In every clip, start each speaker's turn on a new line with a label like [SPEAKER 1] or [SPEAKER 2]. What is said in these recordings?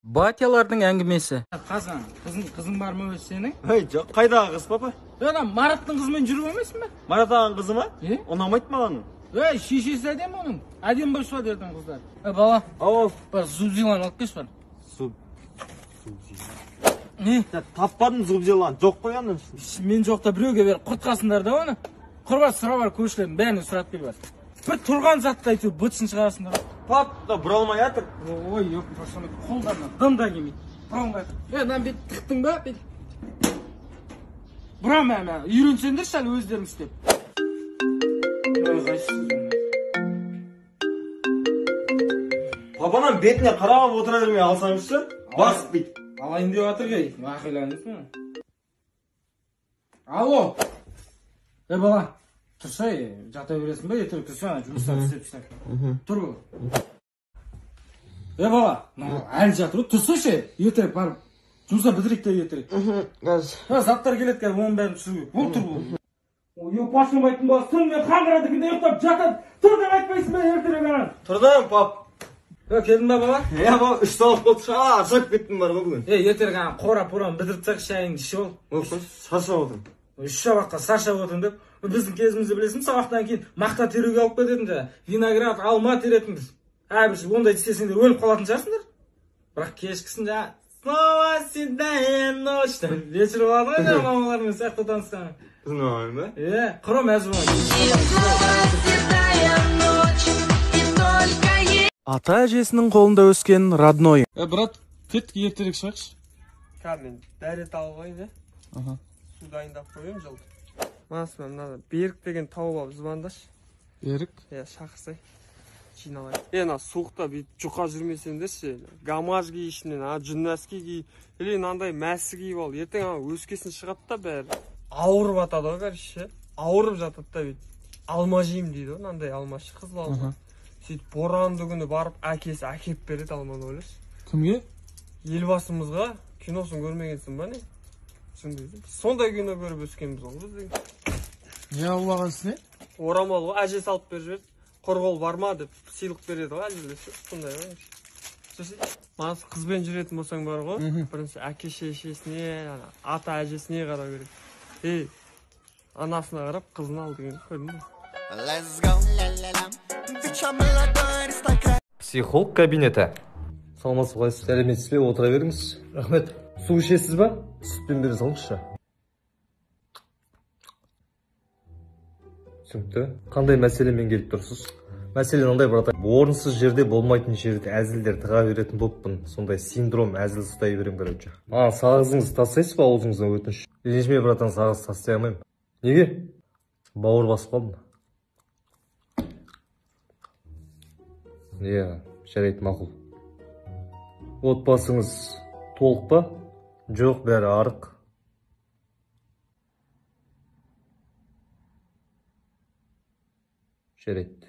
[SPEAKER 1] Батялардың әңгімесі.
[SPEAKER 2] Қазан, қызың бар ма өзі сенің?
[SPEAKER 3] Ей, жоқ, қайдағы қыз, папа?
[SPEAKER 2] Ана Мараттың қызымен жүріп алмайсың ба?
[SPEAKER 3] Марат ағаның қызы ма? Ұнамайды маған.
[SPEAKER 2] Ей, шешесі әдемі оның. Әдемі болып шығады ертең қыздар. Ей, бала.
[SPEAKER 3] Ау.
[SPEAKER 2] Бар, зубзиланы алып келші бар.
[SPEAKER 3] Зубзила.
[SPEAKER 2] Не?
[SPEAKER 3] Таппадым зубзиланы, жоқ қой анын.
[SPEAKER 2] Мен жоқта біреуге беріп құртқасыңдар да оны. Құр бар, сұра бар, көршілердің бәрінен сұрап кел бар. Бір тұрған затты әйтеуір бытшын шығарасыңдар.
[SPEAKER 3] Пап, да бұра алмай жатыр.
[SPEAKER 2] Ой, yok, қолдарына дым да келмейді. Бұра алмай жатыр. Е, мынаны бүйтіп тықтың ба? Бүйтіп. Бұра мә, мә. Үйренсеңдерші әлі өздерің істеп. Ой, қайсысы?
[SPEAKER 3] Папаның бетіне қарап отыра бермей алсаңызшы, басып бүйтіп.
[SPEAKER 2] Алайын деп жатыр ей, мақұлаңыз. Алло. Е, бала. Тұрсай, жата бересің ба, ертерек тұрсаң, жұмыстарды істеп тастап. Тұр бұл. Е, бала, мынау әлі жатыр ғой, тұрсайшы, ертерек барып, жұмыстар бітірейік те ертерек.
[SPEAKER 3] Қазір.
[SPEAKER 2] Заттар келеді қазір, оның бәрін түсіру керек. Бол, тұр бұл. Ой, башымайтын бала, түнімен қаңғырады екен де ұйықтап жатады. Тұр деп айтпайсың ба ертерек ана?
[SPEAKER 3] Тұрдым, пап.
[SPEAKER 2] Е, келдің ба, бала?
[SPEAKER 3] Е, бала, 3 сағат болды, шаршап кеттім бар ғой бүгін.
[SPEAKER 2] Е, ертерек ана қора-пораны бітіріп тастайық, шайыңды ішіп ал.
[SPEAKER 3] Ой, шаршап отырмын.
[SPEAKER 2] 3 сабаққа шаршап отырмын деп. Біздің кезімізде білесің, сабақтан кейін мақта теруге алып кететін жаңа. Виноград, алма теретінбіз. Әбіш, ондайды істесеңдер өліп қалатын шығарсыңдар. Бірақ кешкісін жаңа снова седая ночь деп вечер болады ғой жаңа мамалармен сияқты танысқан.
[SPEAKER 3] Біздің мамамен ба?
[SPEAKER 2] Е, құры мәз болмайды.
[SPEAKER 4] Ата әжесінің қолында өскен родной.
[SPEAKER 5] Е, брат, кеттік ертерек шығайықшы.
[SPEAKER 6] Қазір мен дәрет алып алайын, е? Су дайындап қоямын жылды. Мынасы мына Берік деген тауып алып звондашы.
[SPEAKER 5] Берік?
[SPEAKER 6] Иә, шақырсай. Жиналайық. Е, ана суықта бүйтіп жұқа жүрмесеңдерші, гамаш ки ішінен, ана жүн носки ки, или мынандай мәсі киіп ал. Ертең ана өскесін шығады да бәрі. Ауырып жатады ғой, короче. Ауырып жатады да бүйтіп. Алма жеймін дейді ғой, мынандай алма ше, қызыл алма. Сөйтіп боранды күні барып әкесі әкеп береді алманы, ойлашы.
[SPEAKER 5] Кімге?
[SPEAKER 6] Елбасымызға. Киносын көрмегенсің ба не? Сондай кино көріп өскенбіз ғой біз деген.
[SPEAKER 5] Не аулағансың, не?
[SPEAKER 6] Орамал ғой, әжесі алып беріп жіберді. Қорғол бар ма деп сыйлық береді ғой әжелер, сондай ғой. Сосын маған қызбен жүретін болсаң бар ғой, бірінші әке шешесіне, ата әжесіне қарау керек. Ей, анасына қарап қызын ал деген көрдің бе?
[SPEAKER 7] Психолог кабинеті.
[SPEAKER 8] Саламатсыз ба, сәлеметсіз бе, отыра беріңіз. Рахмет. Су ішесіз ба? Сүтпен бере салыңызшы. Түсінікті. Қандай мәселемен келіп тұрсыз? Мәселе мынандай, братан. Орынсыз жерде болмайтын жерде әзілдер тыға беретін болыппын. Сондай синдром әзіл ұстай беремін, короче. Маған сағызыңызды тастайсыз ба аузыңыздан, өтініш? Ренжіме, братан, сағыз тастай алмаймын. Неге? Бауыр басып қалдым. Иә, жарайды, мақұл. Отбасыңыз толық па? Жоқ, бәрі арық. Жарайды.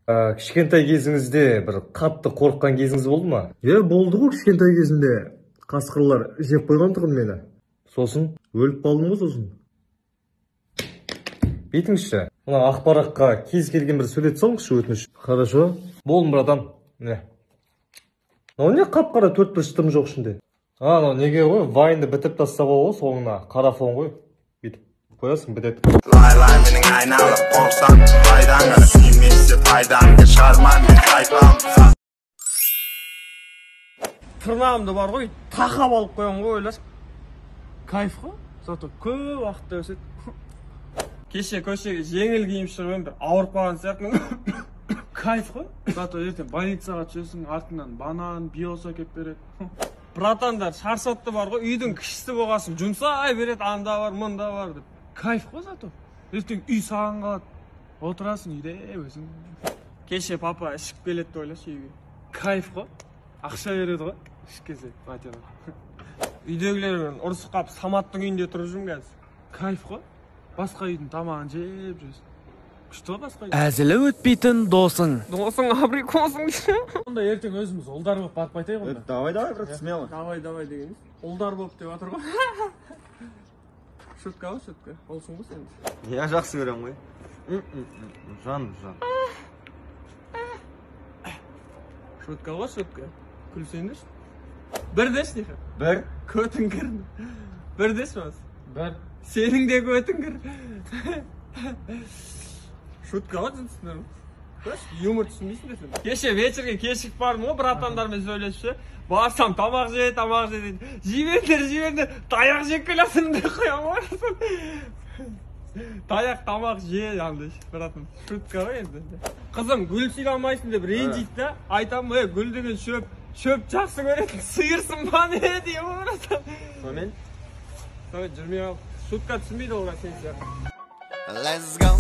[SPEAKER 8] Кішкентай кезіңізде бір қатты қорыққан кезіңіз болды ма? Иә, болды ғой кішкентай кезімде. Қасқырлар жеп қойған тұғын мені. Сосын өліп қалдым ғой сосын. Бүйтіңізші, мына ақпаратқа кез келген бір сурет салыңызшы, өтініш. Хорошо. Болдым, братан. Міне. Мынау не қап-қара төрт бұрыш дым жоқ ішінде? А, мынау неге ғой? Вайнды бітіріп тастап алған ғой, соңына қара фон ғой. Бүйтіп қоясың, бітеді.
[SPEAKER 9] Лай-лай менің айналып қорқсам, пайдаң немесе пайдаңды шығарма, мен қайтпам.
[SPEAKER 6] Тырнағымды бар ғой, тақап алып қоямын ғой, ойлашы.
[SPEAKER 5] Кайф қой, зато көп уақытта өседі.
[SPEAKER 6] Кеше көшеге жеңіл киім шығып едім, бір ауырып қалған сияқтымын.
[SPEAKER 5] Кайф қой, зато ертең больницаға түсесің, артынан банан, биос әкеп береді.
[SPEAKER 6] Братандар шаршатты бар ғой, үйдің кішісі болғасын жұмсай береді, анда бар, мында бар деп.
[SPEAKER 5] Кайф қой зато. Ертең үй саған қалады. Отырасың үйде өзің.
[SPEAKER 6] Кеше папа ішіп келеді деп ойлашы үйге.
[SPEAKER 5] Кайф қой. Ақша береді ғой, ішіп келсе, батяға.
[SPEAKER 6] Үйдегілермен ұрысып қалып, Саматтың үйінде тұрып жүрмін қазір.
[SPEAKER 5] Кайф қой. Басқа үйдің тамағын жеп жүресің. Күшті ғой басқа үй.
[SPEAKER 4] Әзілі өтпейтін досың.
[SPEAKER 6] Досың абрикосың.
[SPEAKER 5] Онда ертең өзіміз ұлдар болып барып қайтайық онда.
[SPEAKER 3] Давай, давай, брат, смело.
[SPEAKER 6] Давай, давай дегеніміз. Ұлдар болып деп жатыр ғой. Шутка ғой, шутка. Олсың ғой сен.
[SPEAKER 3] Иә, жақсы көремін ғой. Жан, жан.
[SPEAKER 6] Шутка ғой, шутка. Күлсеңдерші. Бір деші, Ниха.
[SPEAKER 3] Бір.
[SPEAKER 6] Көтің кір. Бір деші бас.
[SPEAKER 5] Бір.
[SPEAKER 6] Сенің де көтің кір. Шутка ғой, түсіндіңдер ме? Юмор түсінбейсіңдер сен. Кеше вечерге кешігіп бардым ғой, братандармен сөйлесіп ше. Барсам тамақ же, тамақ же дейді. Жей беріңдер, жей беріңдер, таяқ жеп келатырмын деп қоямын ғой. Таяқ тамақ же андай, братан. Шутка ғой енді. Қызым гүл сыйламайсың деп ренжиді да. Айтамын, ей, гүл деген шөп, шөп жақсы көретін сиырсың ба не деймін ғой, братан.
[SPEAKER 3] Сонымен?
[SPEAKER 6] Сонымен жүрмей қалды. Шутка түсінбейді ол сен сияқты.
[SPEAKER 9] Let's go.